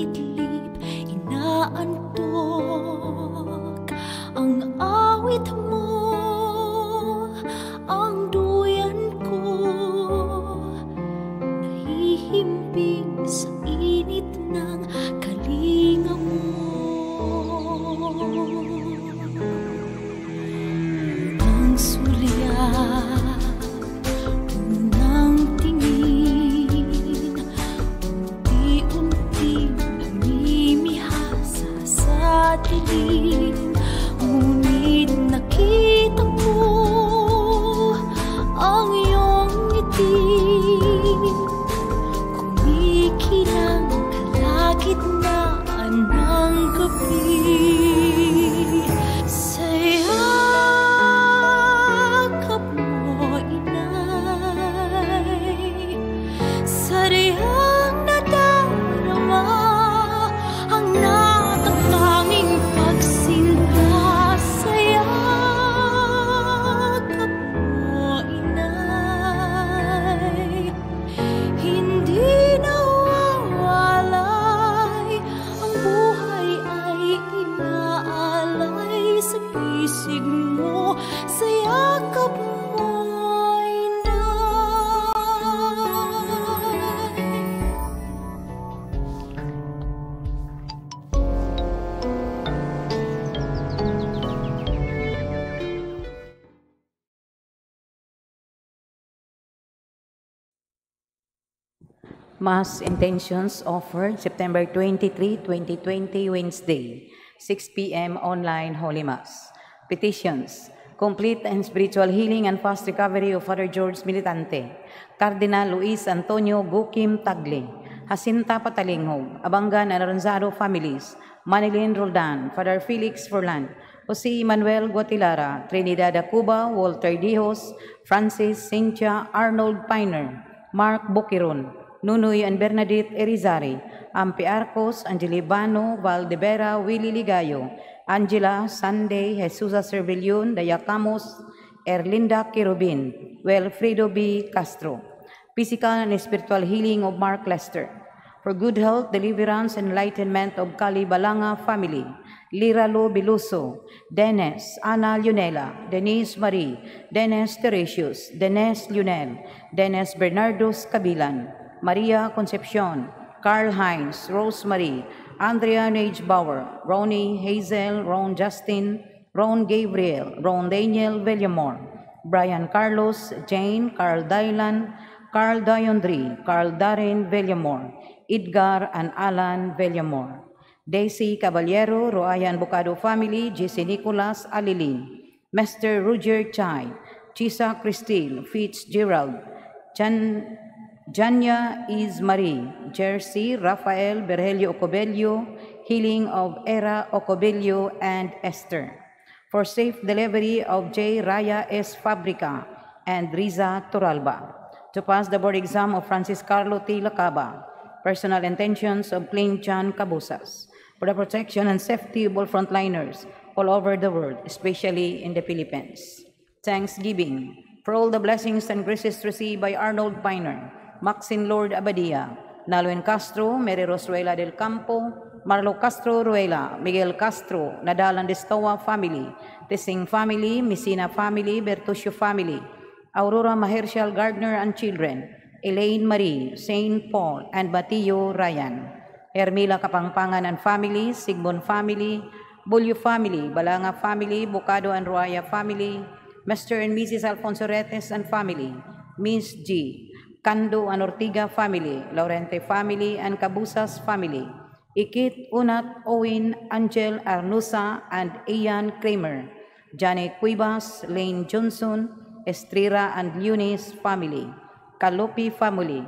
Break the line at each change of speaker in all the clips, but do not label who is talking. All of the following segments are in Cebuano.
Iniidlip, inaantok ang awit mo, ang duyan ko, nahihimbing sa init ng kalinga mo. Unang sulyap, unang tingin, unti-unting namimihasa sa dilim. Ngunit nakita ko ang iyong ngiti, kumikinang kalagitnaan ng gabi. Sa yakap mo, inay, sariyang nadarama ang natatanging pagsinta. Sa yakap mo, inay, hindi nawawalay ang buhay ay inaalay sa pisig mo, sa yakap mo, inay.
Mass intentions offered September 23, 2020, Wednesday, 6 p.m. online Holy Mass. Petitions: complete and spiritual healing and fast recovery of Father George Militante, Cardinal Luis Antonio Gokim Tagle, Jacinta Patalinghog, Abangan and Aranzado families, Manilyn Roldan, Father Felix Furlan, Jose Manuel Guatilara, Trinidad Acuba, Walter Dijos, Francis Cynthia Arnold Piner, Mark Bukiron, Nunoy and Bernadette Erizari, Ampi Arcos, Angelibano, Valdevera, Willie Ligayo, Angela, Sunday, Jesusa Servillion, Dayacamos, Erlinda Querubin, Wilfredo B. Castro. Physical and spiritual healing of Mark Lester. For good health, deliverance, and enlightenment of Kali Balanga family, Liralo Biluso, Dennis, Ana Leonela, Denise Marie, Dennis Teresius, Dennis Lionel, Dennis Bernardos Cabilan, Maria Concepcion, Carl Heinz, Rosemary, Andrea Bauer, Ronnie Hazel, Ron Justin, Ron Gabriel, Ron Daniel Villamor, Brian Carlos, Jane, Carl Dylan, Carl Diondre, Carl Darren Villamor, Edgar and Alan Villamor, Daisy Caballero, Roayan Bocado family, Jesse Nicolas Alilin, Mr. Roger Chai, Chisa Christine Fitzgerald, Janya Ismarie, Jersey, Rafael Berhelio Ocobello, healing of Era Ocobello and Esther. For safe delivery of J. Raya S. Fabrica and Riza Toralba. To pass the board exam of Francis Carlo T. Lacaba. Personal intentions of Clint John Cabusas. For the protection and safety of all frontliners all over the world, especially in the Philippines. Thanksgiving for all the blessings and graces received by Arnold Piner, Maxine Lord Abadia, Nalwin Castro, Mary Rosuela del Campo, Marlo Castro Ruela, Miguel Castro, Nadal and Destoa family, Tessing family, Messina family, Bertuccio family, Aurora Mahershal Gardner and children, Elaine Marie, Saint Paul, and Mateo Ryan, Hermila Kapangpangan and family, Sigmund family, Bulyo family, Balanga family, Bocado and Ruaya family, Mr. and Mrs. Alfonso Retes and family, Miss G, Cando and Ortiga family, Laurente family, and Cabusas family, Ikit, Unat, Owen, Angel, Arnusa, and Ian Kramer, Johnny Cuevas, Lane Johnson, Estrera and Lunis family, Kalopi family,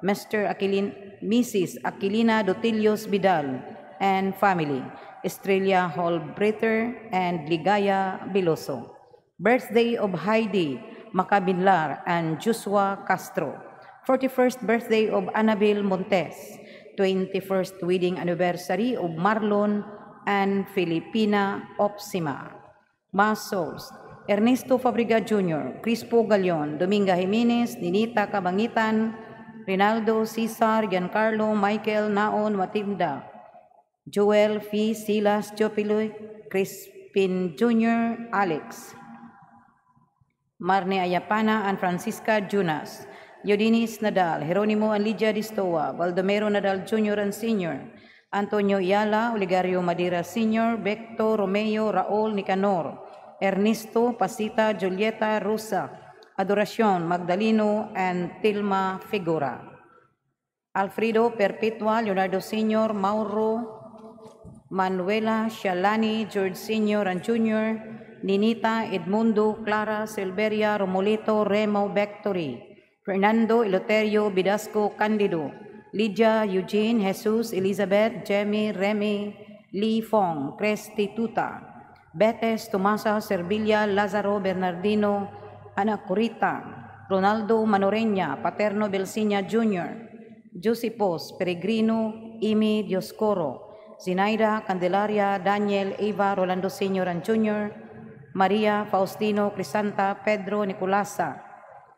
Mr. Aquilin, Mrs. Aquilina Dotilios Vidal and family, Estrella Holbreter and Ligaya Biloso. Birthday of Heidi Macabinlar and Joshua Castro. 41st birthday of Annabel Montes. 21st wedding anniversary of Marlon and Filipina Opsima. Mass souls: Ernesto Fabriga Jr., Crispo Galion, Dominga Jimenez, Ninita Cabangitan, Rinaldo, Cesar, Giancarlo, Michael, Naon, Matilda, Joel F. Silas Teopilo Crispin Jr. Alex, Marne Ayapana and Francisca Junas, Yodinis Nadal, Jeronimo and Lydia Distoa, Baldomero Nadal Jr. and Sr., Antonio Yala, Oligario Madira Sr., Becto Romeo Raul Nicanor, Ernesto Pasita Julieta Rosa, Adoracion Magdalino, and Tilma Figura. Alfredo Perpetua, Leonardo Sr., Mauro, Manuela Shalani, George Sr. and Jr., Ninita, Edmundo, Clara, Silveria, Romolito, Remo, Victory, Fernando, Eleuterio, Bidasco, Candido, Lydia, Eugene, Jesus, Elizabeth, Jemmy, Remy, Lee Fong, Crestituta, Betes, Tomasa, Servilla, Lazaro, Bernardino, Ana Corita, Ronaldo Manoreña, Paterno Belsiña Jr., Josipos, Peregrino, Imi Dioscoro, Zinaida, Candelaria, Daniel, Eva, Rolando Sr. and Jr., Maria, Faustino, Crisanta, Pedro, Nicolasa,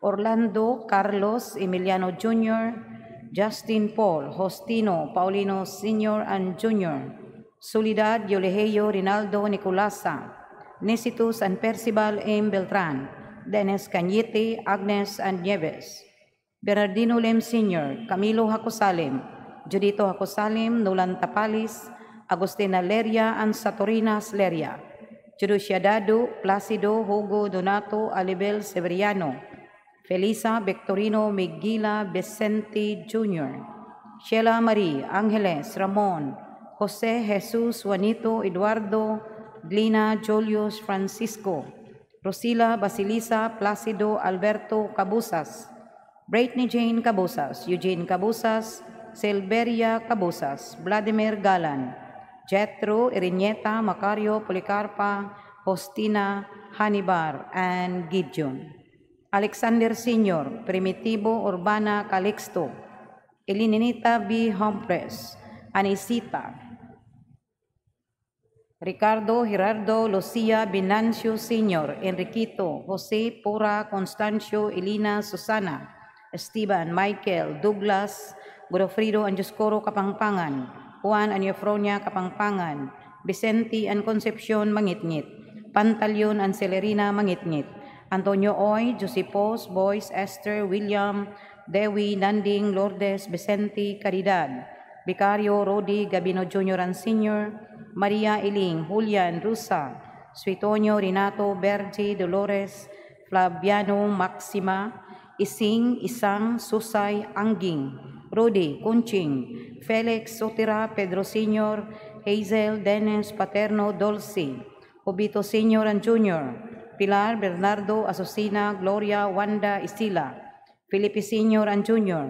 Orlando, Carlos, Emiliano Jr., Justin Paul, Hostino, Paulino Sr. and Jr., Soledad, Yoleheyo, Rinaldo, Nicolasa, Nesitus and Percival M. Beltran, Dennis Cañete, Agnes and Nieves, Bernardino Lim Sr., Camilo Hakosalim, Judito Hakosalim, Nolan Tapalis, Agustina Leria, and Satorinas Leria, Juducia Dado, Placido, Hugo, Donato, Alibel Severiano, Felisa, Victorino, Miguela, Vicente Jr., Sheila Marie, Angeles, Ramon, Jose, Jesus, Juanito, Eduardo, Glina, Julius, Francisco, Rosila, Basilisa, Placido, Alberto, Cabusas, Brittany Jane Cabusas, Eugene Cabusas, Silveria Cabusas, Vladimir Galan, Jetro, Irinieta, Macario, Policarpa, Faustina, Hanibar, and Gideon. Alexander Sr., Primitivo Urbana Calixto, Elinita B. Humphreys, Anisita, Ricardo Gerardo Lucia Binancio Sr., Enriquito, Jose Pura Constancio Elina Susana, Esteban Michael Douglas Godofredo and Dioscoro Kapangpangan, Juan and Eufronia Kapangpangan, Vicente and Concepcion Mangitngit, Pantaleon and Celerina Mangitngit, Antonio Oy, Josepos, Boys, Esther, William, Dewi, Nanding, Lourdes, Vicente, Caridad, Vicario, Rodi, Gabino Jr. and Sr., Maria Iling, Julian, Rusa, Suitonio, Renato, Bergi, Dolores, Flaviano, Maxima, Ising, Isang, Susay, Angging, Rudy, Kunching, Felix, Sotira, Pedro Sr., Hazel, Dennis, Paterno, Dolce, Jobito Sr. and Jr., Pilar, Bernardo, Azucena, Gloria, Wanda, Isila, Felipe Sr. and Jr.,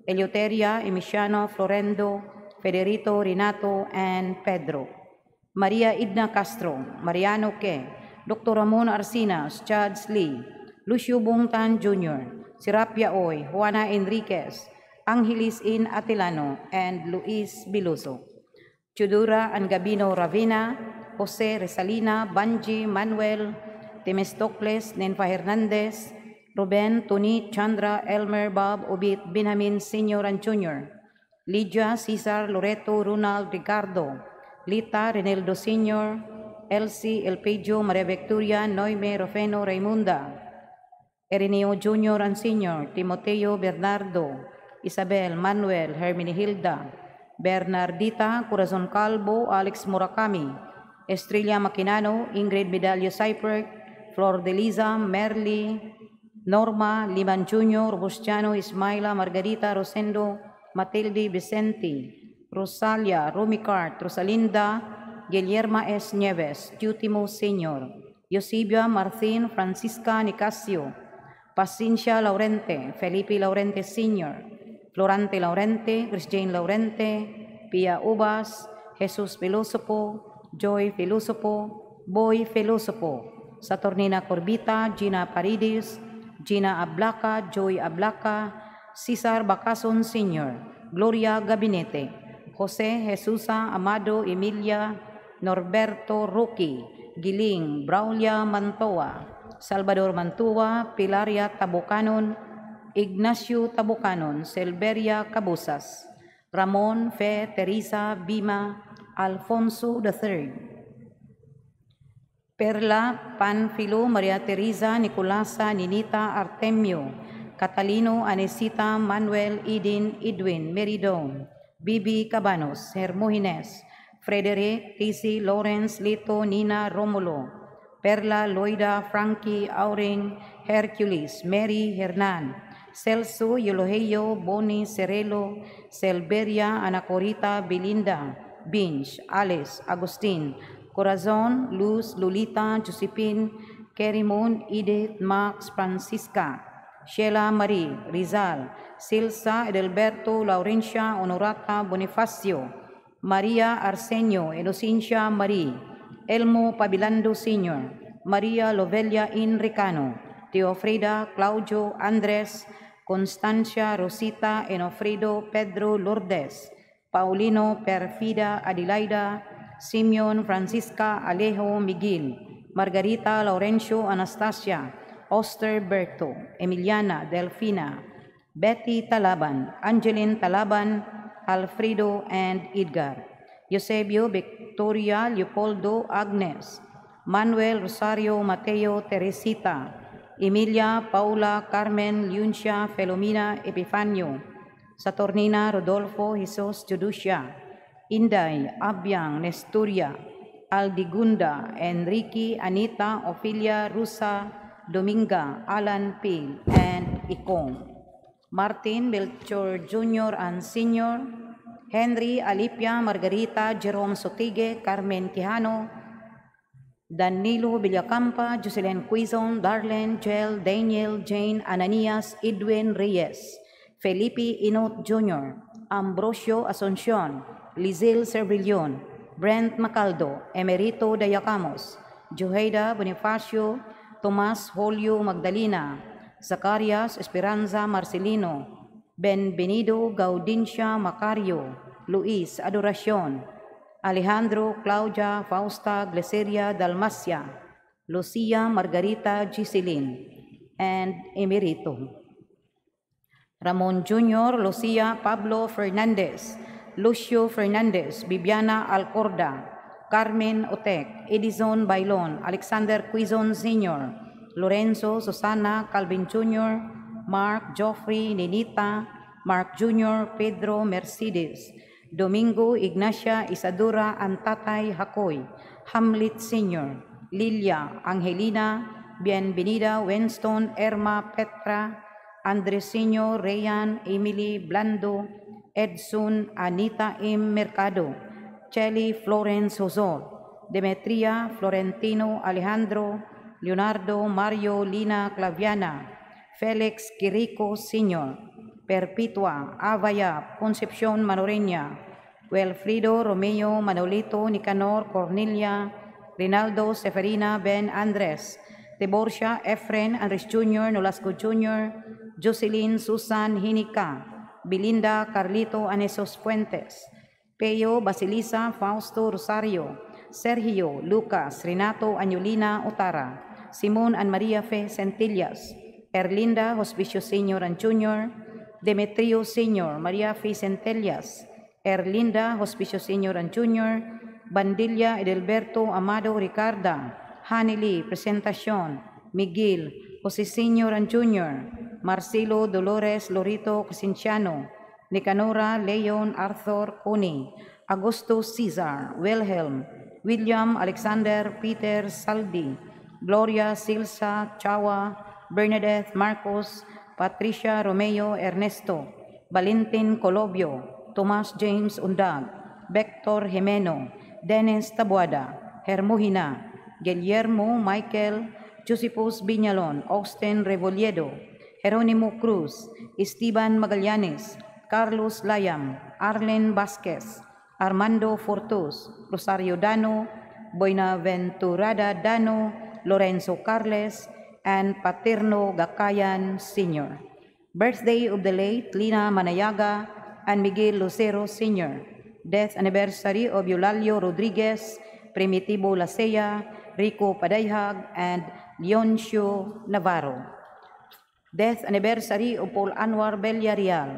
Eleuteria, Emiciano, Florendo, Federico, Renato, and Pedro. Maria Idna Castro, Mariano Ke, Dr. Ramon Arcinas, Chads Lee, Lucio Bungtan Jr., Serapia Oy, Juana Enriquez, Angelis In Atilano, and Luis Biluso. Chudura and Gabino Ravina, Jose Resalina, Banji, Manuel, Temistocles, Nenfa Hernandez, Ruben, Tony, Chandra, Elmer, Bob, Obit, Benjamin, Sr. and Jr., Lydia, Cesar, Loreto, Ronald, Ricardo, Lita, Reneldo Sr., Elsie, Elpedio, Maria Victoria, Noime, Rofeno, Raimunda, Erineo Jr. and Sr., Timoteo, Bernardo, Isabel, Manuel, Hermenegilda, Bernardita, Corazon Calvo, Alex Murakami, Estrella Maquinano, Ingrid Medallo Cypert, Flor de Liza, Merly, Norma, Liman Jr., Robustiano, Ismaila, Margarita, Rosendo, Matilde, Vicente, Rosalia, Romicart, Rosalinda, Guillerma S. Nieves, Tutimo Sr., Eusebia, Martin, Francisca Nicasio, Paciencia Laurente, Felipe Laurente Sr., Florante Laurente, Christian Laurente, Pia Ubas, Jesus Filosopo, Joy Filosopo, Boy Filosopo, Saturnina Corbita, Gina Paredes, Gina Ablaca, Joy Ablaca, Cesar Bacason Sr., Gloria Gabinete, Jose Jesusa Amado Emilia, Norberto Roque, Giling, Braulia Mantoa, Salvador Mantua, Pilaria Tabucanon, Ignacio Tabucanon, Silveria Cabusas, Ramon Fe Teresa Bima, Alfonso III. Perla, Panfilo, Maria Teresa, Nicolasa, Ninita, Artemio, Catalino, Anesita, Manuel, Edin, Edwin, Meridon, Bibi Cabanos, Hermogenes, Frederick, Casey, Lawrence, Lito, Nina, Romulo, Perla, Loida, Frankie, Auring, Hercules, Mary, Hernan, Celso, Eulogio, Boni, Cerelo, Selveria, Anacorita, Belinda, Binch, Alice, Agustin, Corazon, Luz, Lolita, Josephine, Kerimon, Edith, Max, Francisca, Sheila Marie, Rizal, Silsa, Edelberto, Laurencia, Honorata, Bonifacio, Maria Arsenio, Inocencia Marie, Elmo Pabilando Sr., Maria Lovelia Enricano, Teofrida, Claudio, Andres, Constancia, Rosita, Enofredo, Pedro, Lourdes, Paulino, Perfida, Adelaida, Simeon, Francisca, Alejo, Miguel, Margarita, Laurencio, Anastasia, Oster Berto, Emiliana, Delfina, Betty Talaban, Angeline Talaban, Alfredo, and Edgar. Eusebio, Victoria, Leopoldo, Agnes, Manuel, Rosario, Mateo, Teresita, Emilia, Paula, Carmen, Leoncia, Felomina, Epifanio, Saturnina, Rodolfo, Jesus, Juducia, Inday, Abyang, Nesturia, Aldigunda, Enrique, Anita, Ophelia, Rusa, Dominga, Alan Pil, and Ikong. Martin, Melchor Jr. and Sr., Henry, Alipia, Margarita, Jerome Sotigue, Carmen Quijano, Danilo Villacampa, Jocelyn Quizon, Darlene, Jel, Daniel, Jane, Ananias, Edwin Reyes, Felipe Inot Jr., Ambrosio Asuncion, Lizelle Servillon, Brent Macaldo, Emerito Dayacamos, Juheda Bonifacio, Tomas Julio Magdalena, Zacarias Esperanza Marcelino, Benvenido Gaudencia Macario, Luis Adoracion, Alejandro Claudia Fausta Gleseria Dalmacia, Lucia Margarita Giselin, and Emerito. Ramon Jr., Lucia Pablo Fernandez, Lucio Fernandez, Bibiana Alcorda, Carmen Otek, Edison Bailon, Alexander Quizon Sr., Lorenzo Susana Calvin Jr., Mark Joffrey Ninita, Mark Jr., Pedro Mercedes, Domingo Ignacia Isadora Antatay Hakoy, Hamlet Sr., Lilia Angelina, Bienvenida Winston, Erma Petra, Andres Sr., Rayan, Emily Blando, Edson, Anita M. Mercado, Chelly Florence Josol, Demetria, Florentino, Alejandro, Leonardo, Mario, Lina, Claviana, Felix Quirico Sr., Perpetua, Avaya, Concepcion Manoreña, Wilfredo, Romeo, Manolito, Nicanor, Cornelia, Rinaldo, Seferina, Ben Andres, Tiborcia, Efren, Andres Jr., Nolasco Jr., Jocelyn, Susan, Hinika, Belinda, Carlito, Anesos Fuentes, Peo, Basilisa, Fausto, Rosario, Sergio, Lucas, Renato, Añolina, Otara, Simon and Maria Fe Centillas, Erlinda, Hospicio Sr. and Jr., Demetrio Sr., Maria Fe Centellas, Erlinda, Hospicio Sr. and Jr., Bandilla, Edelberto, Amado, Ricarda, Hanili, Presentacion, Miguel, Jose Sr. and Jr., Marcelo, Dolores, Lorito, Casinciano, Nicanora, Leon, Arthur, Coni, Augusto Cesar, Wilhelm, William, Alexander, Peter, Saldi, Gloria, Silsa, Chawa, Bernadette, Marcos, Patricia, Romeo, Ernesto, Valentin Colobio, Tomas James Undag, Vector Jimeno, Dennis Tabuada, Hermogina, Guillermo Michael, Josephus Viñalon, Austin Rebolledo, Jeronimo Cruz, Esteban Magallanes, Carlos Layam, Arlen Vasquez, Armando Fortus, Rosario Dano, Buenaventurada Dano, Lorenzo Carles, and Paterno Gakayan Sr. Birthday of the late Lina Manayaga and Miguel Lucero Sr. Death anniversary of Eulalio Rodriguez, Primitivo Lasea, Rico Padayhag, and Leoncio Navarro. Death anniversary of Paul Anwar Villarreal.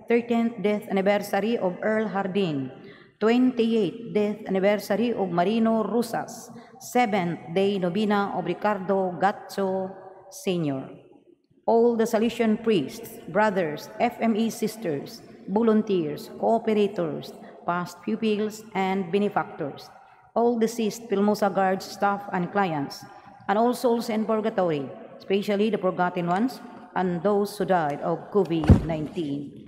13th death anniversary of Earl Hardin. 28th death anniversary of Marino Rosas, 7th day novena of Ricardo Gatso Sr. All the Salesian priests, brothers, FME sisters, volunteers, cooperators, past pupils, and benefactors, all deceased Filmosa guards, staff, and clients, and all souls in purgatory, especially the forgotten ones and those who died of COVID-19.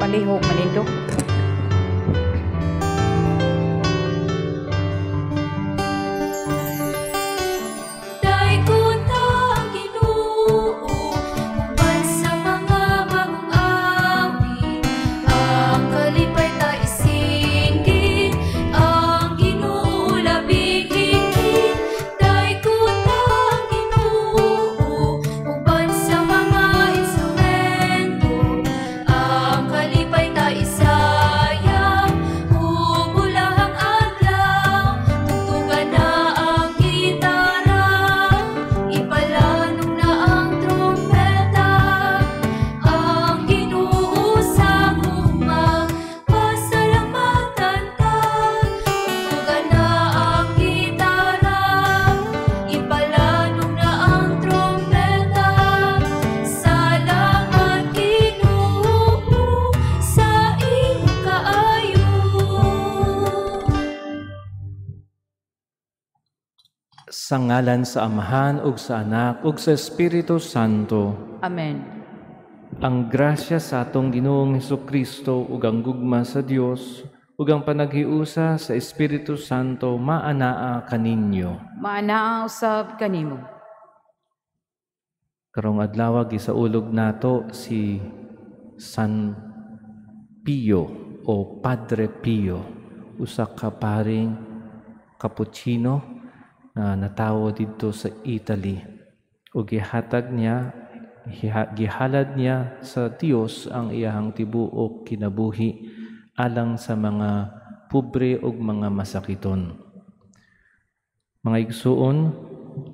Palihog manindog.
Sa ngalan sa Amahan ug sa Anak ug sa Espiritu Santo.
Amen.
Ang grasya sa atong Ginoong Hesukristo ug ang gugma sa Dios ug ang panaghiusa sa Espiritu Santo maanaa kaninyo.
Maanaa usab kanimo.
Karong adlaw gisaulog nato si San Pio o Padre Pio, usa ka paring Cappuccino na natawo didto sa Italy. O gihatag niya, gihalad niya sa Dios ang iyahang tibuok kinabuhi alang sa mga pobre ug mga masakiton. Mga igsuon,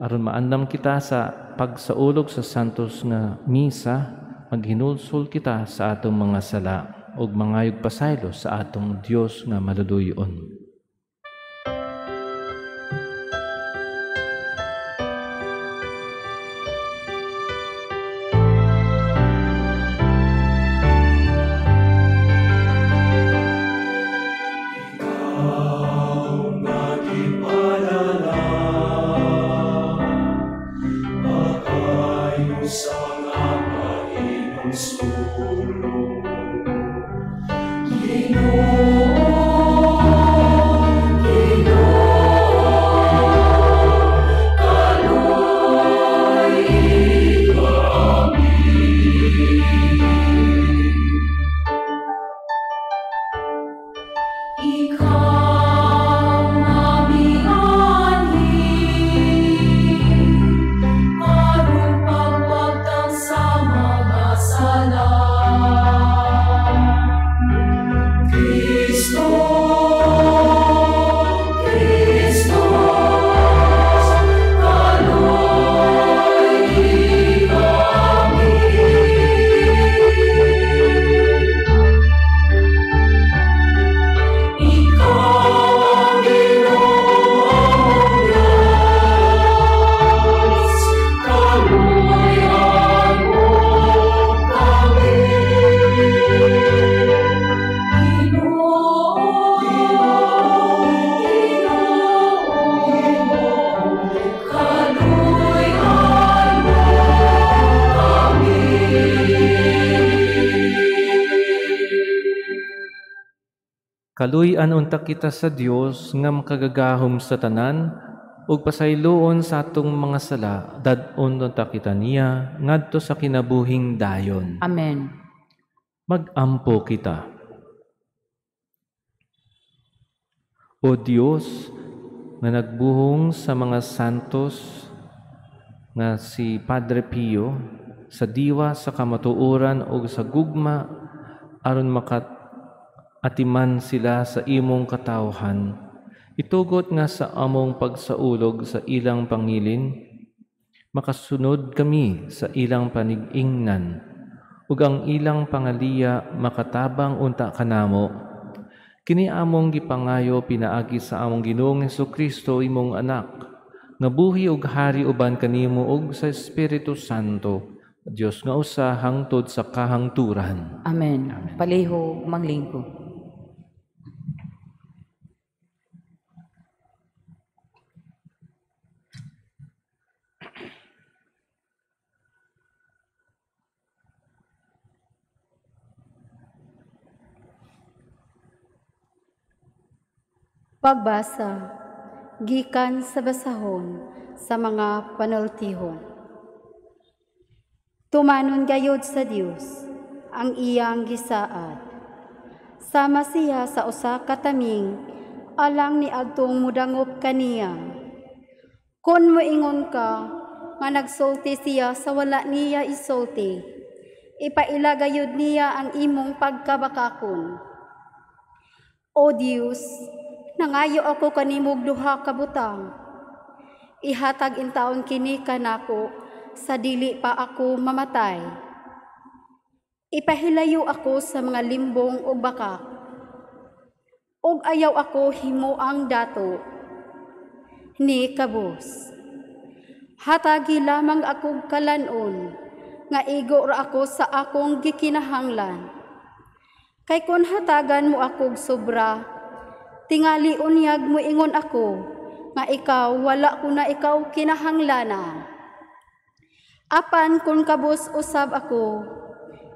aron maandam kita sa pagsaulog sa Santos nga Misa, maghinulsol kita sa atong mga sala ug mangayog pasaylo sa atong Dios nga maluluyon. Kaluy-an unta kita sa Dios nga makagagahom sa tanan ug pasayloon sa atong mga sala, dad-on unta kita niya ngadto sa kinabuhing dayon.
Amen.
Mag-ampo kita. O Dios nga nagbuhong sa mga santos nga si Padre Pio sa diwa sa kamatuoran ug sa gugma aron makaatiman sila sa imong katawhan. Itugot nga sa among pagsaulog sa ilang pangilin, makasunod kami sa ilang panigingnan, ug ang ilang pangaliya makatabang unta kanamo. Kini among gipangayo pinaagi sa among Ginoong Hesukristo, imong anak, nga buhi ug hari uban kanimo ug sa Espiritu Santo, Dios nga usa hangtod sa kahangturan.
Amen. Amen. Palihog manglingkod.
Pagbasa gikan sa basahon sa mga panultihon. Tumanon gayod sa Dios ang iyang gisaad. Sama siya sa usa ka taming alang ni adtong mudangop kaniya. Kon moingon ka nga nagsulti siya sa wala niya isulti, ipaila gayud niya ang imong pagkabakakon. O Dios, nangayo ako kanimog duha ka butang. Ihatag intaon kini kanako sa dili pa ako mamatay. Ipahilayo ako sa mga limbong o bakak. Og ayaw ako himuang dato ni kabus. Hatagi lamang akong kalanon nga igo ra ako sa akong gikinahanglan. Kay kun hatagan mo akog sobra, tingali unyag mo ingon ako nga ikaw wala ko na ikaw kinahanglana. Apan kung kabus usab ako,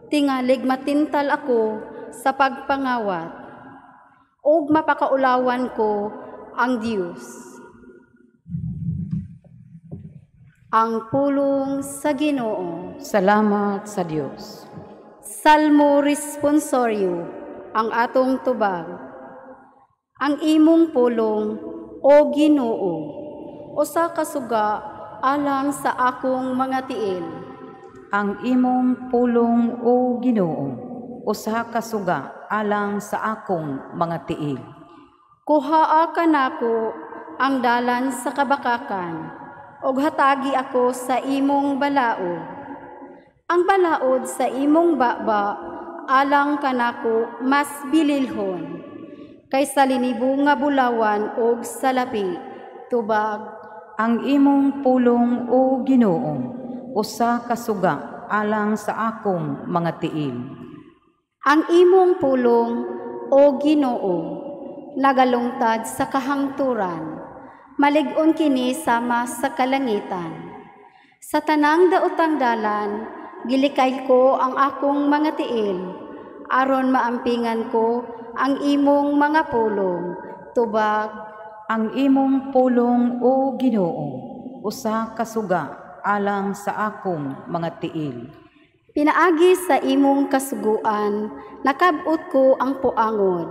tingalig matintal ako sa pagpangawat, ug mapakaulawan ko ang Dios. Ang pulong sa Ginoo.
Salamat sa Dios.
Salmo responsorio, ang atong tubag. Ang imong pulong, o Ginoo, usa ka suga alang sa akong mga tiil.
Ang imong pulong, o Ginoo, usa ka suga alang sa akong mga tiil.
Kuhaa kanako ang dalan sa kabakakan, ug hatagi ako sa imong balaod. Ang balaod sa imong baba alang kanako mas bililhon kaysa linibo nga bulawan og salapi. Tubag.
Ang imong pulong, o Ginoo, usa ka suga alang sa akong mga tiil.
Ang imong pulong, o Ginoo, nagalungtad sa kahangturan, malig-on kini sama sa kalangitan. Sa tanang daotang dalan, gilikay ko ang akong mga tiil, aron maampingan ko ang imong mga pulong. Tubag.
Ang imong pulong, o Ginoo, usa ka suga alang sa akong mga tiil.
Pinaagi sa imong kasuguan, nakab-ot ko ang puangod.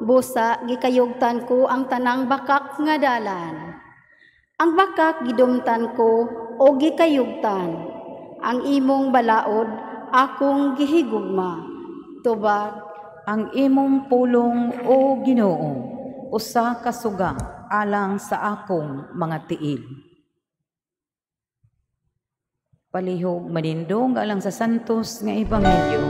Busa gikayugtan ko ang tanang bakak nga dalan. Ang bakak gidumtan ko o gikayugtan. Ang imong balaod akong gihigugma. Tubag.
Ang imong pulong, o Ginoo, usa ka suga alang sa akong mga tiil. Palihog manindog alang sa santos nga ebanghelyo.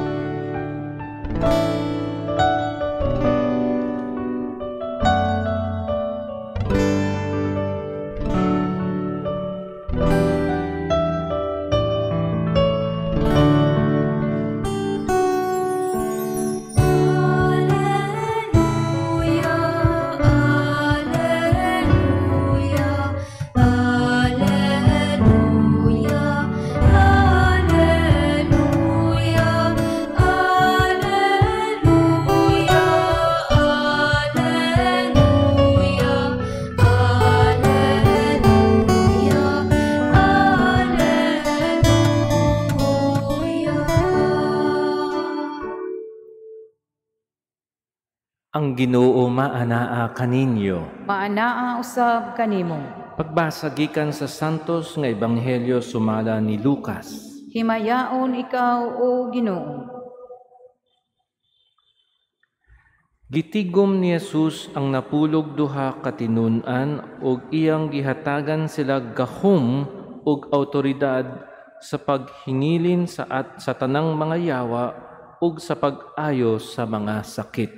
Ang Ginoo maanaa kaninyo.
Maanaa usab kanimo.
Pagbasa gikan sa Santos nga Ebanghelyo sumala ni Lucas.
Himayaon ikaw, o Ginoo.
Gitigom ni Jesus ang 12 ka tinun-an ug iyang gihatagan sila gahom ug autoridad sa paghingilin sa tanang mga yawa ug sa pag-ayo sa mga sakit.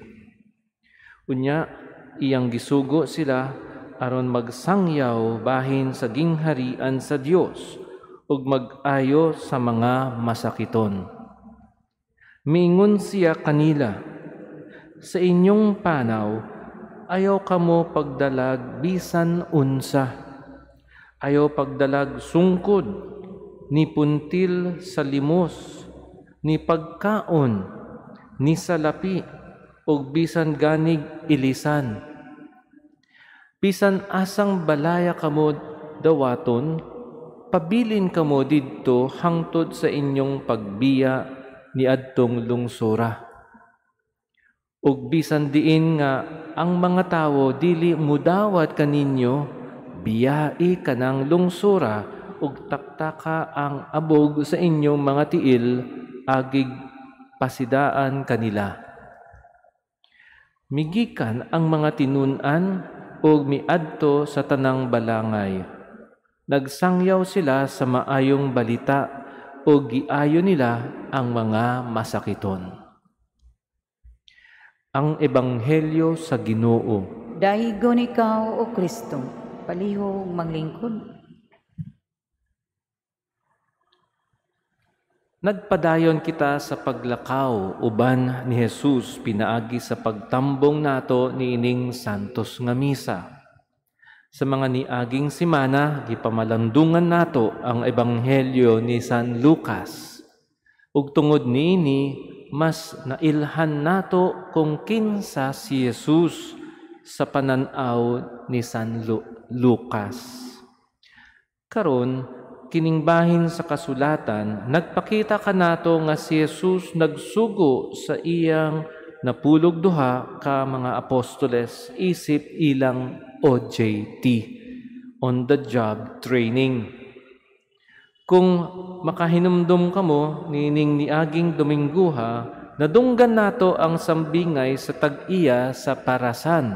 Unya iyang gisugo sila aron magsangyaw bahin sa gingharian sa Dios ug mag-ayo sa mga masakiton. Miingon siya kanila, sa inyong panaw, ayaw kamo pagdalag bisan unsa. Ayaw pagdalag sungkod, ni puntil sa limos, ni pagkaon, ni salapi, ug bisan ganig ilisan. Bisan asang balaya kamo dawaton, pabilin kamo didto hangtod sa inyong pagbiya ni adtong lungsora. Ug bisan diin nga ang mga tawo dili mudawat kaninyo, biyai kanang lungsora ug taktaka ang abog sa inyong mga tiil, agig pasidaan kanila. Migikan ang mga tinun-an ug miadto sa tanang balangay. Nagsangyaw sila sa maayong balita ug giayo nila ang mga masakiton. Ang Ebanghelyo sa Ginoo.
Dahigon ikaw, o Kristo, palihog maglingkod.
Nagpadayon kita sa paglakaw uban ni Jesus pinaagi sa pagtambong nato niining Santos nga Misa. Sa mga niaging simana, gipamalandungan nato ang Ebanghelyo ni San Lucas. Ug tungod niini, mas nailhan nato kung kinsa si Jesus sa panan-aw ni San Lucas. Karon, kining bahin sa kasulatan, nagpakita kanato nga si Jesus nagsugo sa iyang 12 ka mga apostoles isip ilang OJT, on the job training. Kung makahinumdum kamo nining niaging Domingguha, nadunggan nato ang sambingay sa tag-iya sa parasan.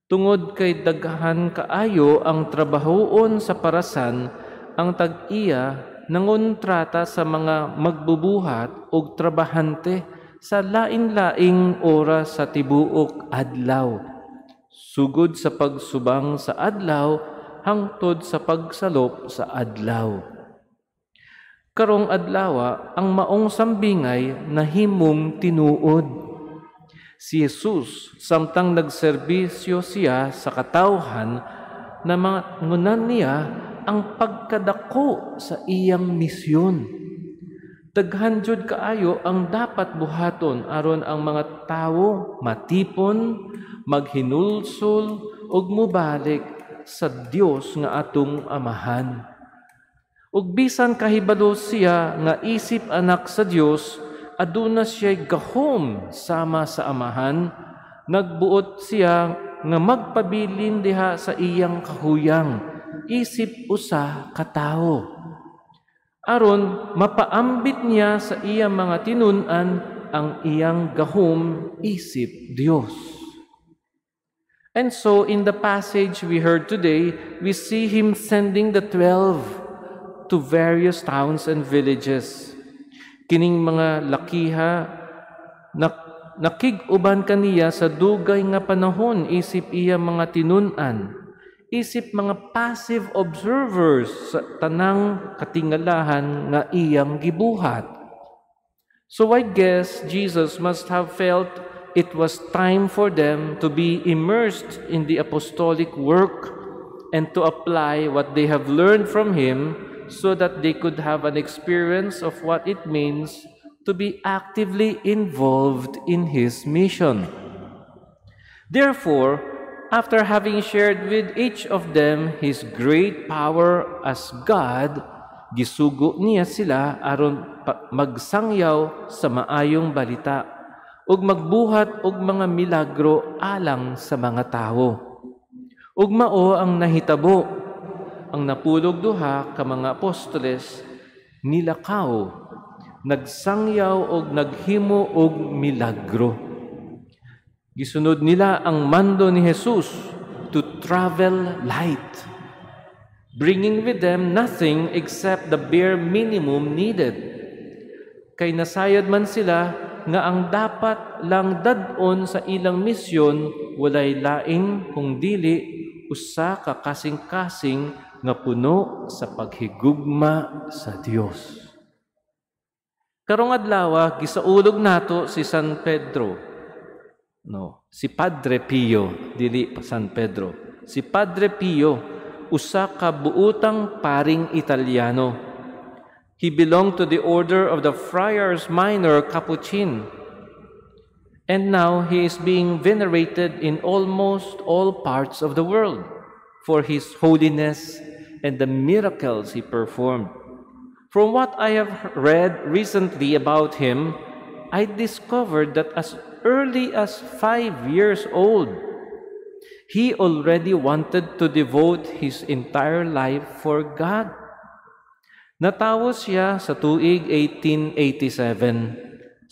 Tungod kay daghan kaayo ang trabahoon sa parasan, ang tag-iya nangontrata sa mga magbubuhat og trabahante sa lain-laing oras sa tibuok adlaw. Sugod sa pagsubang sa adlaw hangtod sa pagsalop sa adlaw. Karong adlawa, ang maong sambingay nahimong tinuod. Si Jesus, samtang nagserbisyo siya sa katawhan, na mangunan niya ang pagkadako sa iyang misyon. Daghan jud kaayo ang dapat buhaton aron ang mga tawo matipon, maghinulsol ug mobalik sa Dios nga atong Amahan. Ug bisan kahibalo siya nga isip anak sa Dios, aduna siya'y gahom sama sa Amahan, nagbuot siya nga magpabilin diha sa iyang kahuyang, isip usa ka tawo. Aron mapaambit niya sa iyang mga tinun-an ang iyang gahom isip Dios. And so in the passage we heard today, we see him sending the 12 to various towns and villages. Kining mga lakiha nakig-uban kaniya sa dugay nga panahon isip iya mga tinun-an, isip mga passive observers sa tanang katingalahan nga iyang gibuhat. So I guess Jesus must have felt it was time for them to be immersed in the apostolic work and to apply what they have learned from him so that they could have an experience of what it means to be actively involved in his mission. Therefore, after having shared with each of them his great power as God, gisugo niya sila aron magsangyaw sa maayong balita ug magbuhat og mga milagro alang sa mga tawo. Ug mao ang nahitabo. Ang 12 ka mga apostoles nilakaw, nagsangyaw og naghimo og milagro. Gisunod nila ang mando ni Jesus to travel light, bringing with them nothing except the bare minimum needed. Kay nasayod man sila nga ang dapat lang dad-on sa ilang misyon walay lain kung dili usa ka kasing-kasing nga puno sa paghigugma sa Dios. Karong adlaw, gisaulog nato si San Pedro. No, si Padre Pio, dili pa San Pedro. Si Padre Pio, usa ka buutang paring Italiano. He belonged to the order of the Friars Minor Capuchin. And now he is being venerated in almost all parts of the world for his holiness and the miracles he performed. From what I have read recently about him, I discovered that as early as 5 years old, he already wanted to devote his entire life for God. Natawo siya sa tuig 1887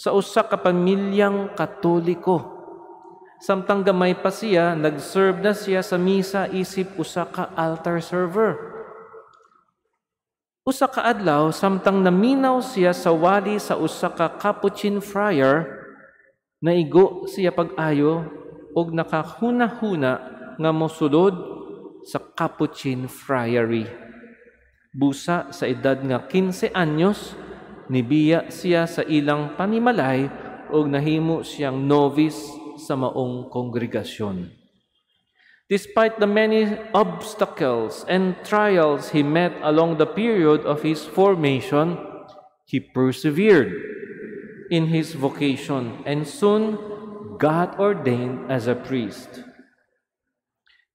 sa usa ka pamilyang Katoliko. Samtang gamay pa siya, nag-serve na siya sa misa isip usa ka altar server. Usa ka adlaw, samtang naminaw siya sa wali sa usa ka Capuchin friar, naigo siya pag-ayo og nakahuna-huna nga mosulod sa Capuchin Friary. Busa sa edad nga 15 anyos, nibiya siya sa ilang panimalay og nahimo siyang novice sa maong kongregasyon. Despite the many obstacles and trials he met along the period of his formation, he persevered in his vocation and soon got ordained as a priest.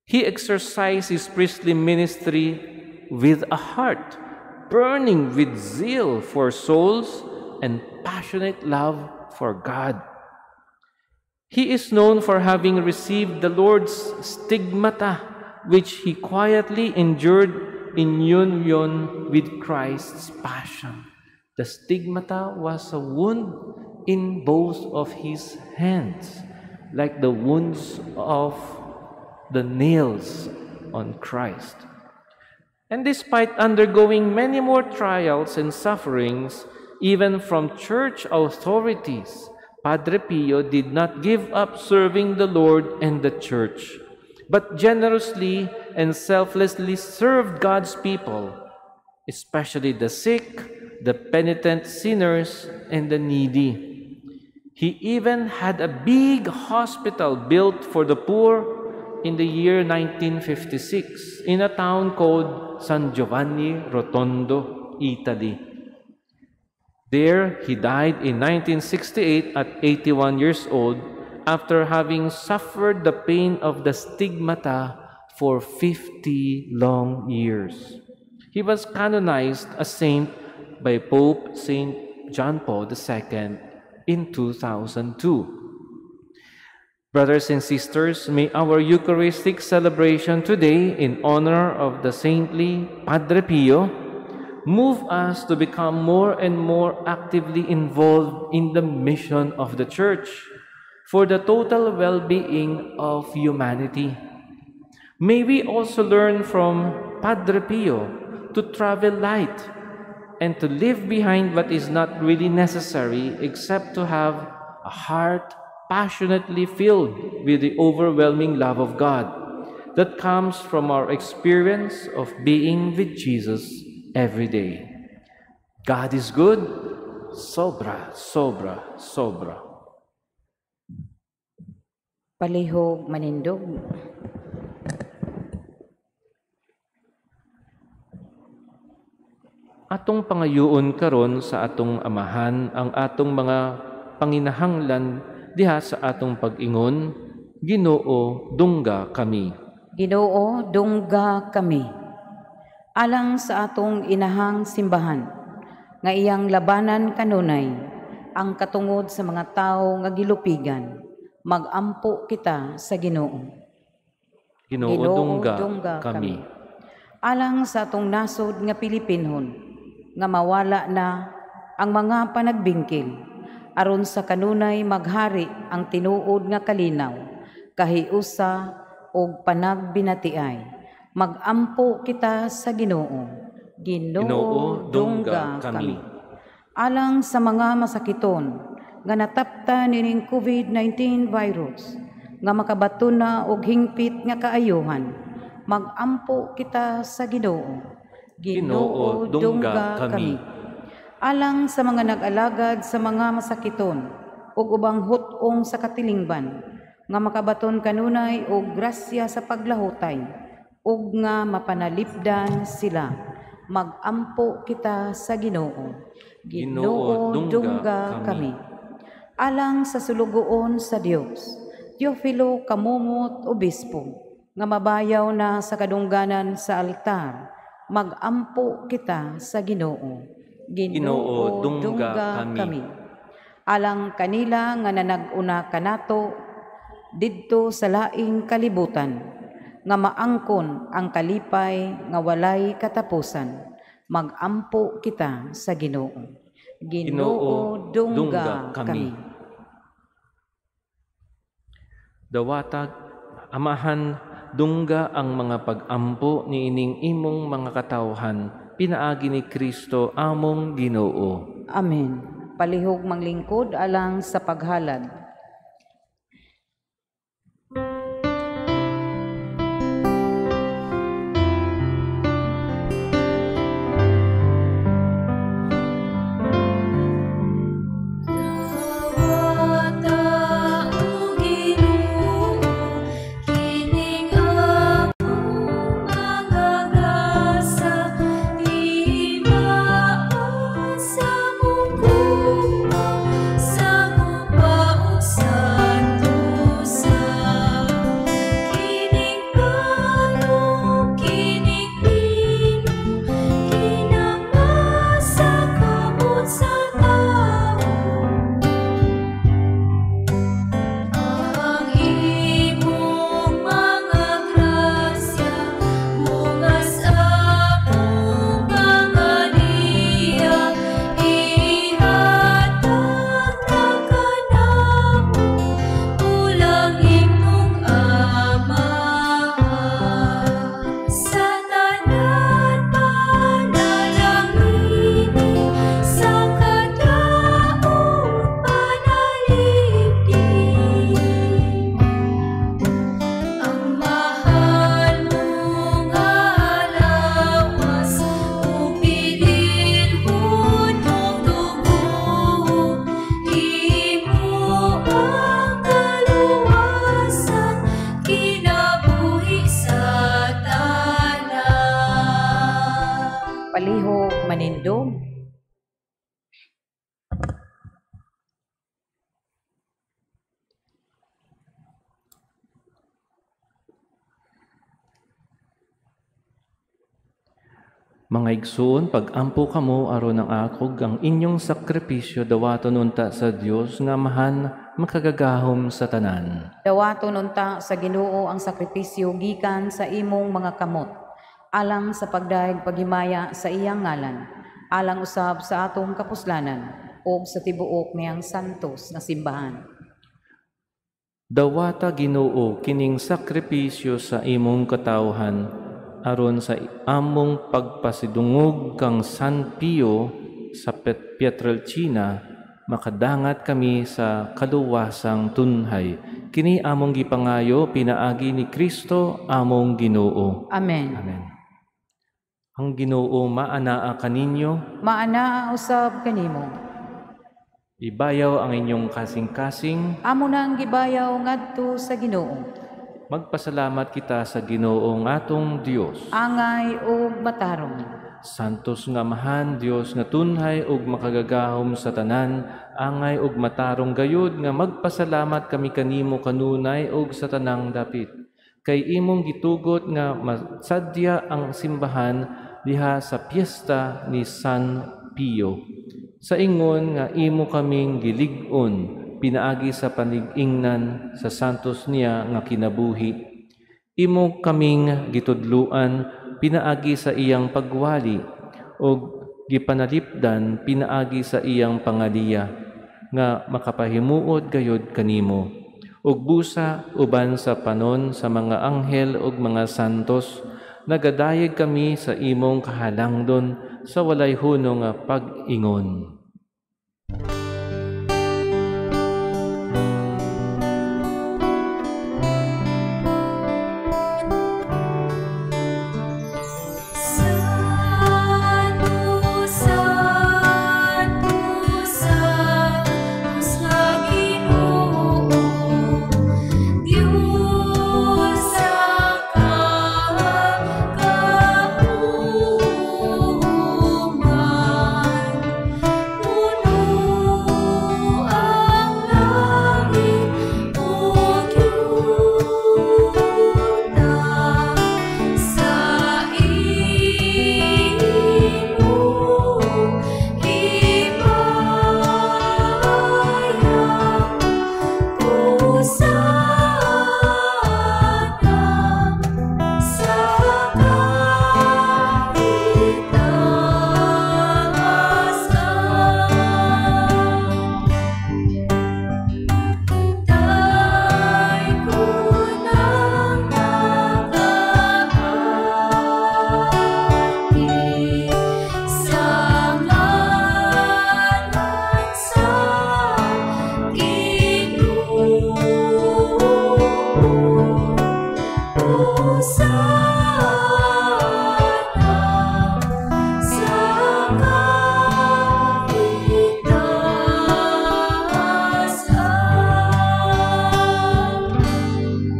He exercised his priestly ministry with a heart burning with zeal for souls and passionate love for God. He is known for having received the Lord's stigmata, which he quietly endured in union with Christ's passion. The stigmata was a wound in both of his hands, like the wounds of the nails on Christ. And despite undergoing many more trials and sufferings, even from church authorities, Padre Pio did not give up serving the Lord and the church, but generously and selflessly served God's people, especially the sick, the penitent sinners, and the needy. He even had a big hospital built for the poor in the year 1956 in a town called San Giovanni Rotondo, Italy. There, he died in 1968 at 81 years old after having suffered the pain of the stigmata for 50 long years. He was canonized a saint by Pope Saint John Paul II in 2002. Brothers and sisters, may our Eucharistic celebration today in honor of the saintly Padre Pio move us to become more and more actively involved in the mission of the Church for the total well-being of humanity. May we also learn from Padre Pio to travel light and to leave behind what is not really necessary except to have a heart passionately filled with the overwhelming love of God that comes from our experience of being with Jesus every day. God is good, sobra, sobra, sobra.
Palihog manindog.
Atong pangayuon karon sa atong Amahan ang atong mga panginahanglan diha sa atong pag-ingon, Ginoo, dungga kami.
Ginoo, dungga kami. Alang sa atong inahang simbahan, nga iyang labanan kanunay, ang katungod sa mga tawo nga gilupigan, magampo kita sa Ginoo.
Ginoo, dungga kami.
Alang sa atong nasod nga Pilipinhon, nga mawala na ang mga panagbingkil, aron sa kanunay maghari ang tinuod nga kalinaw, kahiusa og panagbinatiay. Magampo kita sa Ginoo. Ginoo, dungga kami. Alang sa mga masakiton nga natapta nining COVID-19 virus, nga makabaton na og hingpit nga kaayuhan, magampo kita sa Ginoo.
Ginoo, dungga kami.
Alang sa mga nag-alagad sa mga masakiton ug ubang hut-ong sa katilingban, nga makabaton kanunay og grasya sa paglahutay ug nga mapanalipdan sila, magampo kita sa Ginoo.
Ginoo, dungga kami.
Alang sa sulugoon sa Dios, Teofilo Kamumot Obispo, nga mabayaw na sa kadungganan sa altar, magampo kita sa Ginoo.
Ginoo, dungga kami.
Alang kanila nga nanag-una kanato didto sa laing kalibutan, nga maangkon ang kalipay nga walay katapusan, magampo kita sa Ginoo. Ginoo, dungga kami.
Dawatag, Amahan, dungga ang mga pag-ampo niining imong mga katawhan, pinaagi ni Kristo among Ginoo.
Amen. Palihog manglingkod alang sa paghalad.
Mga igsoon, pag-ampo kamo aron ang akog ang inyong sakripisyo dawaton unta sa Dios nga Amahan makagagahom sa tanan.
Dawaton unta sa Ginoo ang sakripisyo gikan sa imong mga kamot, alang sa pagdayeg paghimaya sa iyang ngalan, alang usab sa atong kapuslanan ug sa tibuok niyang santos nga simbahan.
Dawata Ginoo kining sakripisyo sa imong katawhan aron sa among pagpasidungog kang San Pio sa Pietrelcina, makadangat kami sa kaluwasang tunhay. Kini among gipangayo pinaagi ni Kristo among Ginoo.
Amen.
Amen. Ang Ginoo maanaa kaninyo,
maanaa usab kanimo.
Ibayaw ang inyong kasing-kasing.
Amo nang gibayaw ngadto sa Ginoo.
Magpasalamat kita sa Ginoong atong Dios.
Angay ug matarong.
Santos nga Amahan, Dios nga tunhay ug makagagahom sa tanan, angay ug matarong gayud nga magpasalamat kami kanimo kanunay ug sa tanang dapit. Kay imong gitugot nga masadya ang simbahan diha sa piyesta ni San Pio. Sa ingon nga imo kaming gilig-on, pinaagi sa panig-ingnan sa santos niya nga kinabuhi. Imo kaming gitudluan pinaagi sa iyang pagwali ug gipanalipdan pinaagi sa iyang pangaliya nga makapahimuot gayod kanimo. Ug busa uban sa panon sa mga anghel ug mga santos, nagadayeg kami sa imong kahalangdon sa walay huno nga pag-ingon.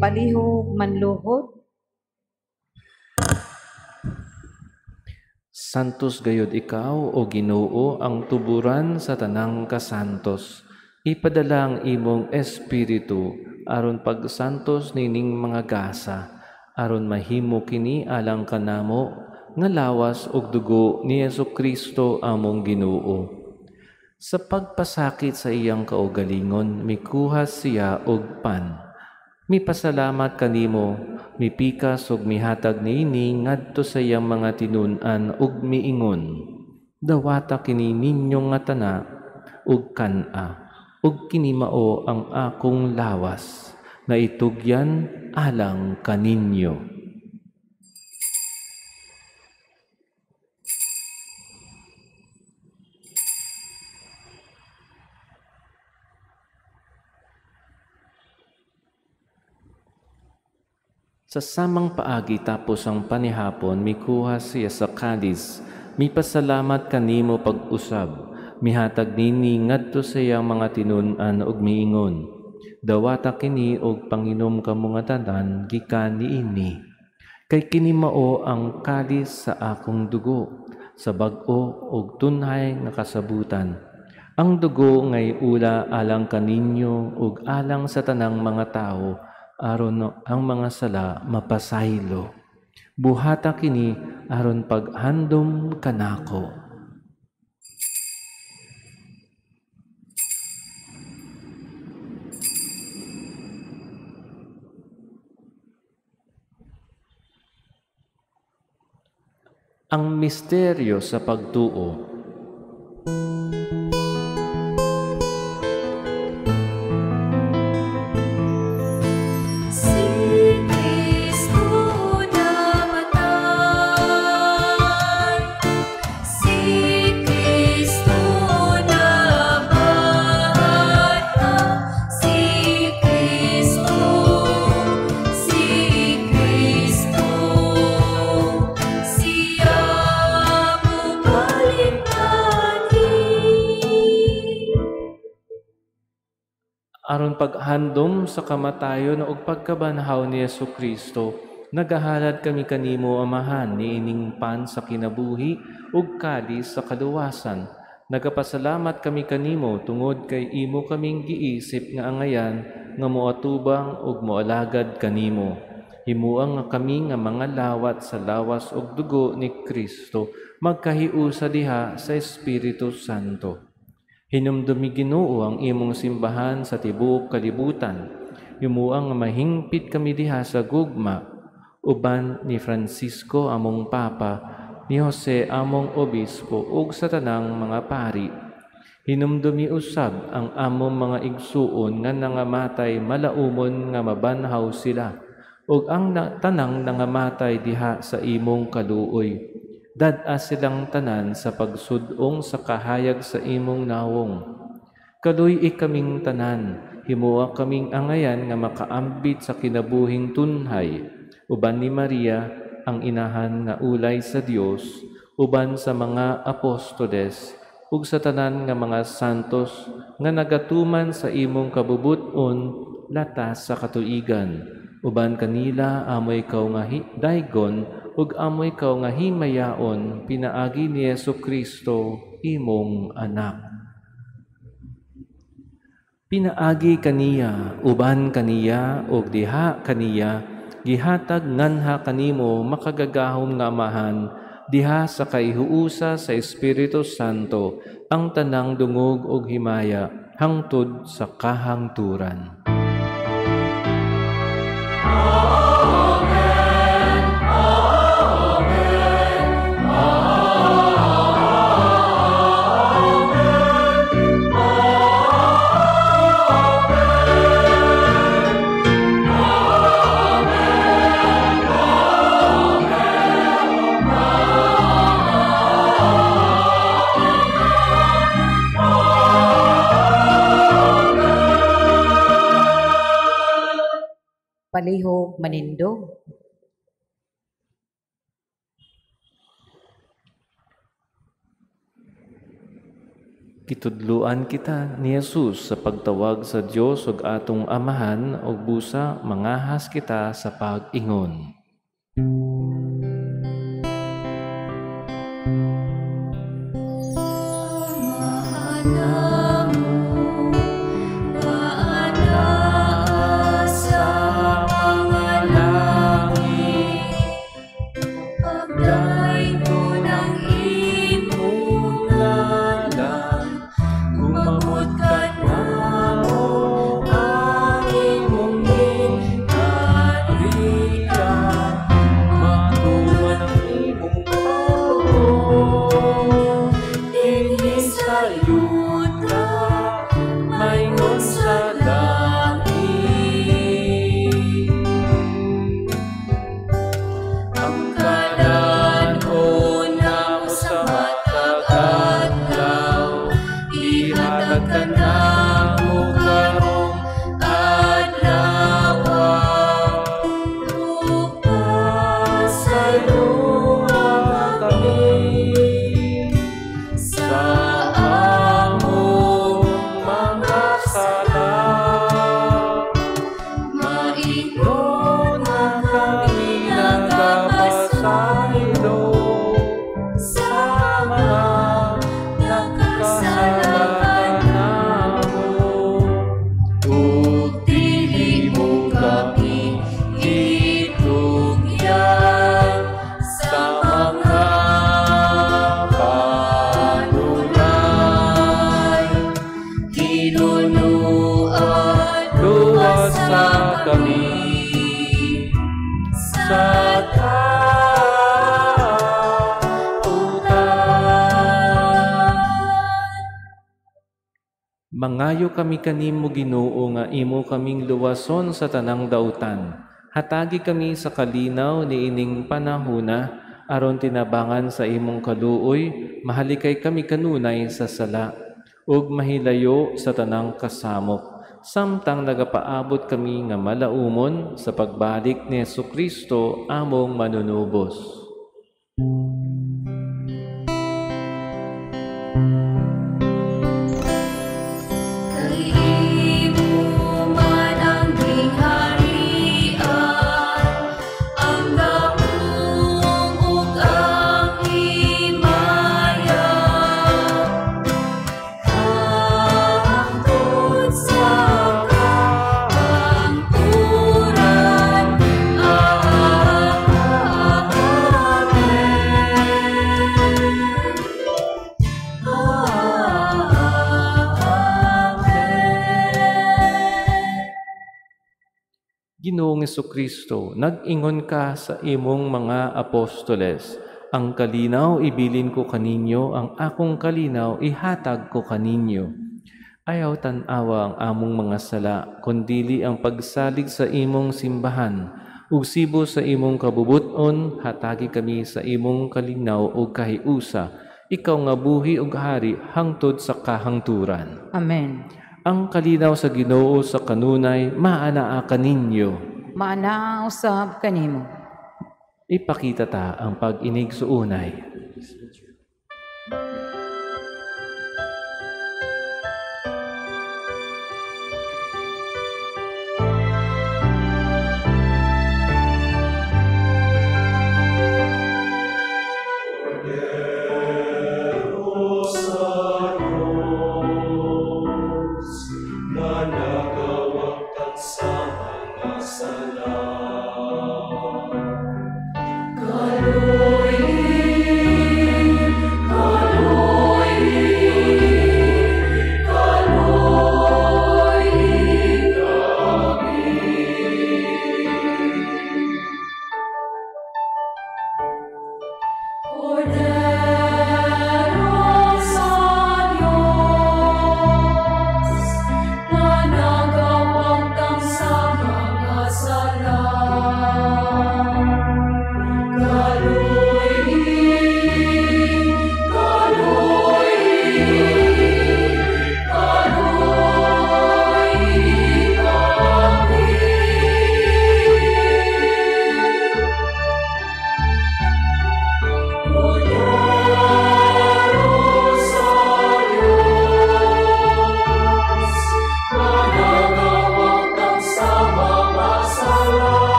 Palihog manluhod.
Santos gayod ikaw, o Ginoo, ang tuburan sa tanang kasantos. Ipadala ang imong espiritu aron pagsantos nining mga gasa, aron mahimo kini alang kanamo nga lawas ug dugo ni Hesukristo among Ginoo. Sa pagpasakit sa iyang kaugalingon, mikuha siya og pan. Mipasalamat kanimo, mipikas ug mihatag niini ngadto sa iyang mga tinun-an ug miingon. Dawata kini ninyo nga tana ug kan-a, ug kini mao ang akong lawas nga itugyan alang kaninyo. Sa samang paagi tapos ang panihapon, mikuha siya sa kalis, mipasalamat kanimo pag-usab, mihatag nini ngadto sa iyang mga tinun-an ug miingon. Dawata kini og panginom kamo nga tanan gikan niini. Kay kini mao ang kalis sa akong dugo, sa bag-o og tunhay nga kasabutan. Ang dugo ngay ula alang kaninyo ug alang sa tanang mga tawo, aron ang mga sala mapasaylo. Buhata kini aron paghandom kanako. Ang misteryo sa pagtuo. Aron paghandom sa kamatayon ug pagkabanhaw ni Hesukristo, nagahalad kami kanimo, Amahan, niining pan sa kinabuhi ug kalis sa kaluwasan. Nagapasalamat kami kanimo tungod kay imo kaming giisip nga angayan nga moatubang ug moalagad kanimo. Himua nga kami nga mga lawat sa lawas ug dugo ni Kristo, magkahiusa diha sa Espiritu Santo. Hinumdumi Ginoo ang imong simbahan sa tibuok kalibutan. Himua nga mahingpit kami diha sa gugma Uban ni Francisco among Papa, ni Jose among Obispo ug sa tanang mga pari. Hinumdumi usab ang among mga igsuon nga nangamatay malaumon nga mabanhaw sila, ug ang tanang nangamatay diha sa imong kaluoy. Dad-a silang tanan sa pagsud-ong sa kahayag sa imong nawong. Kaluy-i kaming tanan, himoa kaming angayan nga makaambit sa kinabuhing tunhay, uban ni Maria ang inahan nga ulay sa Dios, uban sa mga apostoles ug sa tanan nga mga santos nga nagatuman sa imong kabubut-on latas sa katuigan. Uban kanila amoy kaw nga daygon ug amoy kaw nga himayaon pinaagi ni Jesu-Kristo imong anak. Pinaagi kaniya, uban kaniya ug diha kaniya gihatag nganha kanimo makagagahom nga Amahan diha sa kaihuusa sa Espiritu Santo ang tanang dungog ug himaya hangtod sa kahangturan.
Amen. Amen. Amen.
Palihog manindog.
Gitudluan kita ni Jesus sa pagtawag sa Dios ug atong Amahan ug busa mangahas kita sa pag-ingon. Mangayo kami kanimo, Ginoo, nga imo kaming luwason sa tanang dautan. Hatagi kami sa kalinaw niining panahuna aron tinabangan sa imong kaluoy, mahalikay kami kanunay sa sala ug mahilayo sa tanang kasamok, samtang nagapaabot kami nga malaumon sa pagbalik ni Jesu-Kristo among manunubos.
Amen.
Ginoong Hesukristo, nag-ingon ka sa imong mga apostoles, ang kalinaw ibilin ko kaninyo, ang akong kalinaw ihatag ko kaninyo. Ayaw tan-awa ang among mga sala, kundili ang pagsalig sa imong simbahan. Ug sibo sa imong kabubut-on, hatagi kami sa imong kalinaw ug kahiusa. Ikaw nga buhi ug hari hangtod sa kahangturan.
Amen.
Ang kalinaw sa Ginoo sa kanunay, maanaa kaninyo.
Maanaa usab kanimo.
Ipakita ta ang pag-inig suunay.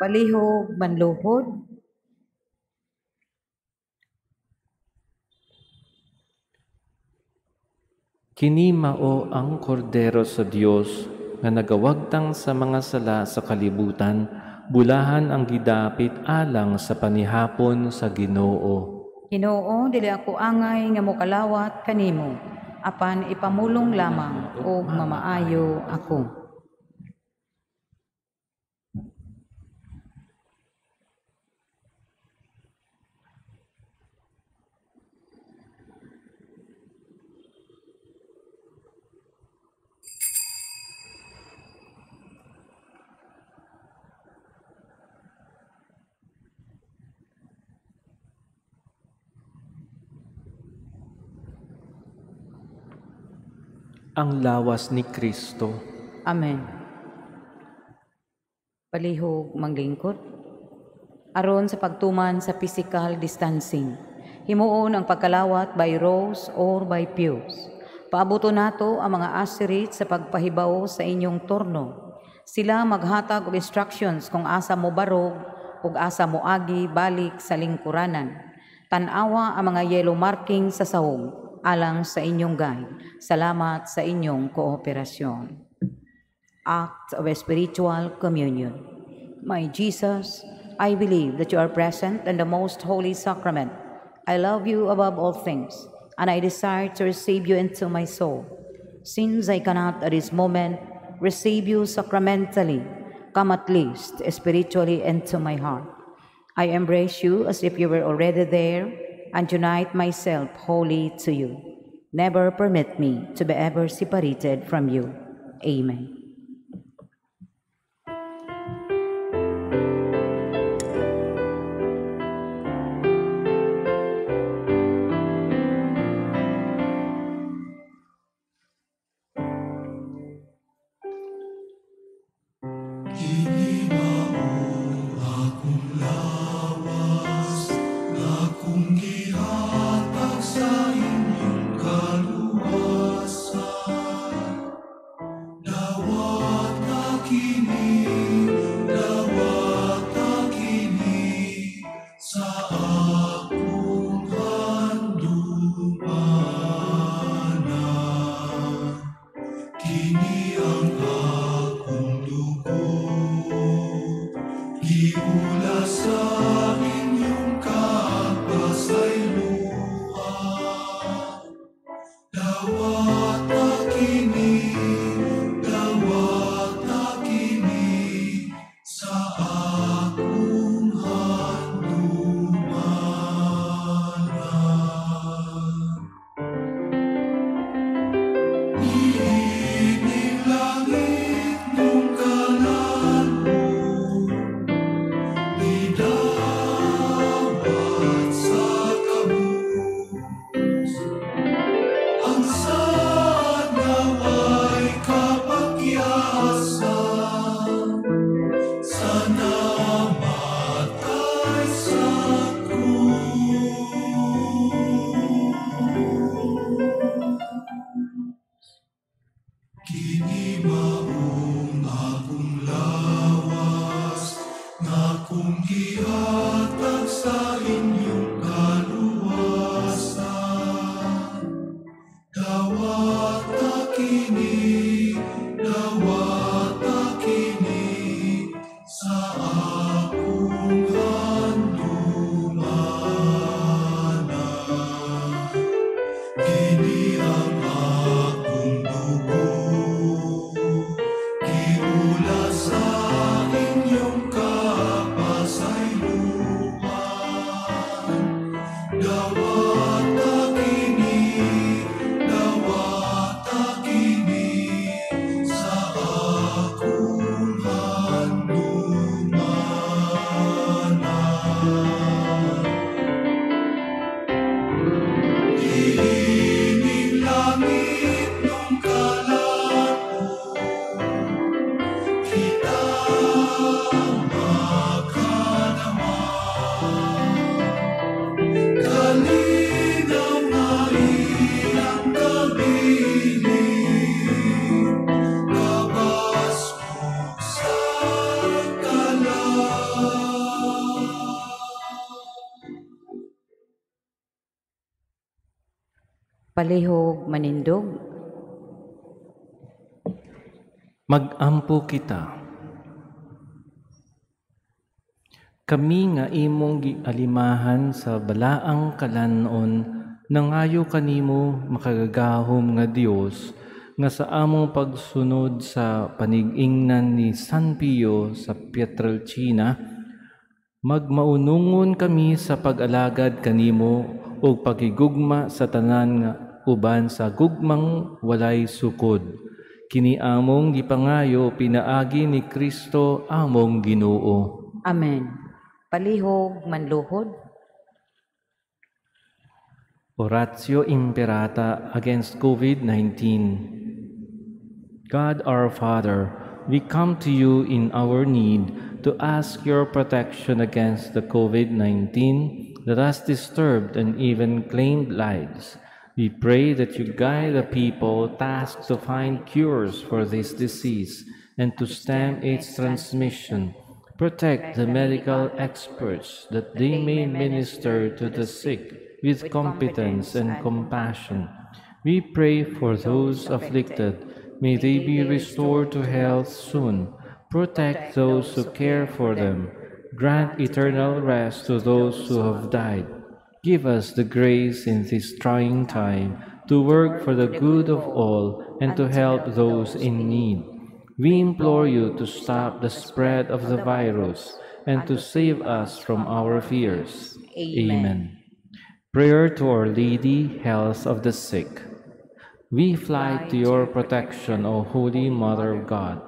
Palihog manluhod.
Kini mao ang kordero sa Dios nga nagawagtang sa mga sala sa kalibutan, bulahan ang gidapit alang sa panihapon sa Ginoo.
Ginoo, dili ako angay nga mokalawat kanimo, apan ipamulong lamang og mamaayo ako.
Ang lawas ni Kristo.
Amen. Palihog manglingkod. Aron sa pagtuman sa physical distancing, himuon ang pagkalawat by rows or by pews. Paabuto nato ang mga asirit sa pagpahibaw sa inyong turno. Sila maghatag og instructions kung asa mo barog ug asa mo agi balik sa lingkuranan. Tan-awa ang mga yellow marking sa sahog alang sa inyong guide. Salamat sa inyong kooperasyon. Act of Spiritual Communion. My Jesus, I believe that you are present in the most holy sacrament. I love you above all things, and I desire to receive you into my soul. Since I cannot at this moment receive you sacramentally, come at least spiritually into my heart. I embrace you as if you were already there, and unite myself wholly to you. Never permit me to be ever separated from you. Amen.
Sa inyong kaluwasan. Dawa Dawata kini, dawata kini sa akong handumanan. Iining langit nung kalan-on, gidawat sa kabus. Ang saad naway kapakyasan sa namatay sa krus. Kini maong akong lawas, nga akong gihatag sa inyong kaluwasan. Dawata kini sa akong handumanan. Kini ang akong dugo, giula sa inyong kapasayloan. Dawata kini sa akong handumanan. Iining langit nung kalan-on, kita makadama. Kalinaw nga iyang kabilin, kabaskog sa kalan.
Palihog manindog.
Mag-ampo kita. Kami nga imong gialimahan sa balaang kalan-on, nangayo kanimo makagagahom nga Dios, nga sa among pagsunod sa panig-ingnan ni San Pio sa Pietrelcina, magmaunungon kami sa pag-alagad kanimo ug pagigugma sa tanan nga uban sa gugmang walay sukod. Kini among gipangayo pinaagi ni Kristo among Ginoo.
Amen. Palihog manluhod.
Oratio Imperata against COVID-19. God our Father, we come to you in our need to ask your protection against the COVID-19 that has disturbed and even claimed lives. We pray that you guide the people tasked to find cures for this disease and to stem its transmission. Protect the medical experts that they may minister to the sick with competence and compassion. We pray for those afflicted. May they be restored to health soon. Protect those who care for them. Grant eternal rest to those who have died. Give us the grace in this trying time to work for the good of all and to help those in need. We implore you to stop the spread of the virus and to save us from our fears.
Amen.
Prayer to Our Lady, Health of the Sick. We fly to your protection, O Holy Mother of God.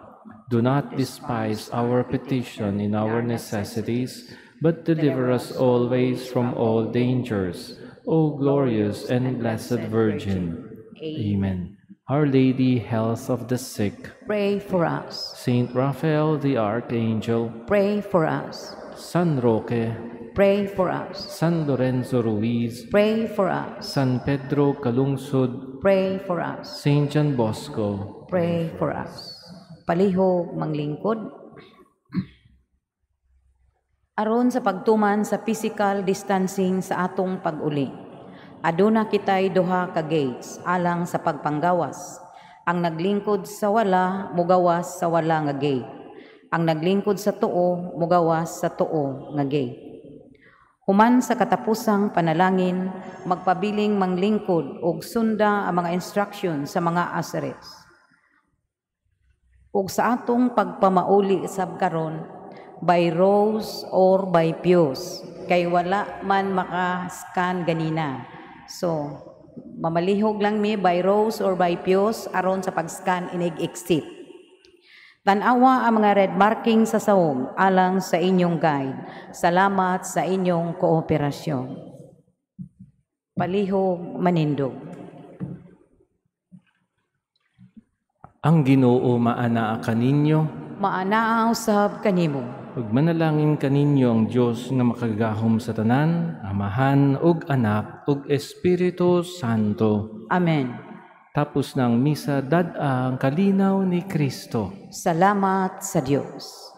Do not despise our petition in our necessities, but deliver us always from all dangers, O glorious and blessed Virgin. Amen. Our Lady, Health of the Sick,
pray for us.
Saint Raphael the Archangel,
pray for us.
San Roque,
pray for us.
San Lorenzo Ruiz,
pray for us.
San Pedro Calungsod,
pray for us.
Saint John Bosco,
pray for us. Palihog manglingkod. Aron sa pagtuman sa physical distancing sa atong pag-uli, aduna kitay duha ka gates alang sa pagpanggawas. Ang naglingkod sa wala mugawas sa wala nga gate. Ang naglingkod sa tuo mugawas sa tuo nga gate. Human sa katapusang panalangin, magpabiling manglingkod ug sunda ang mga instruction sa mga ushers. Ug sa atong pagpamauli sab karon, by rows or by pews, kay wala man maka-scan ganina. So, mamalihog lang mi by rows or by pews aron sa pag-scan inig exit. Tan-awa ang mga red marking sa sahog alang sa inyong guide. Salamat sa inyong kooperasyon. Palihog manindog.
Ang Ginoo maanaa kaninyo.
Maanaa usab kanimo.
Ug manalangin kaninyo ang Dios nga makagagahom sa tanan, Amahan ug Anak ug Espiritu Santo.
Amen.
Tapos ng misa, dad-a ang kalinaw ni Kristo.
Salamat sa Dios.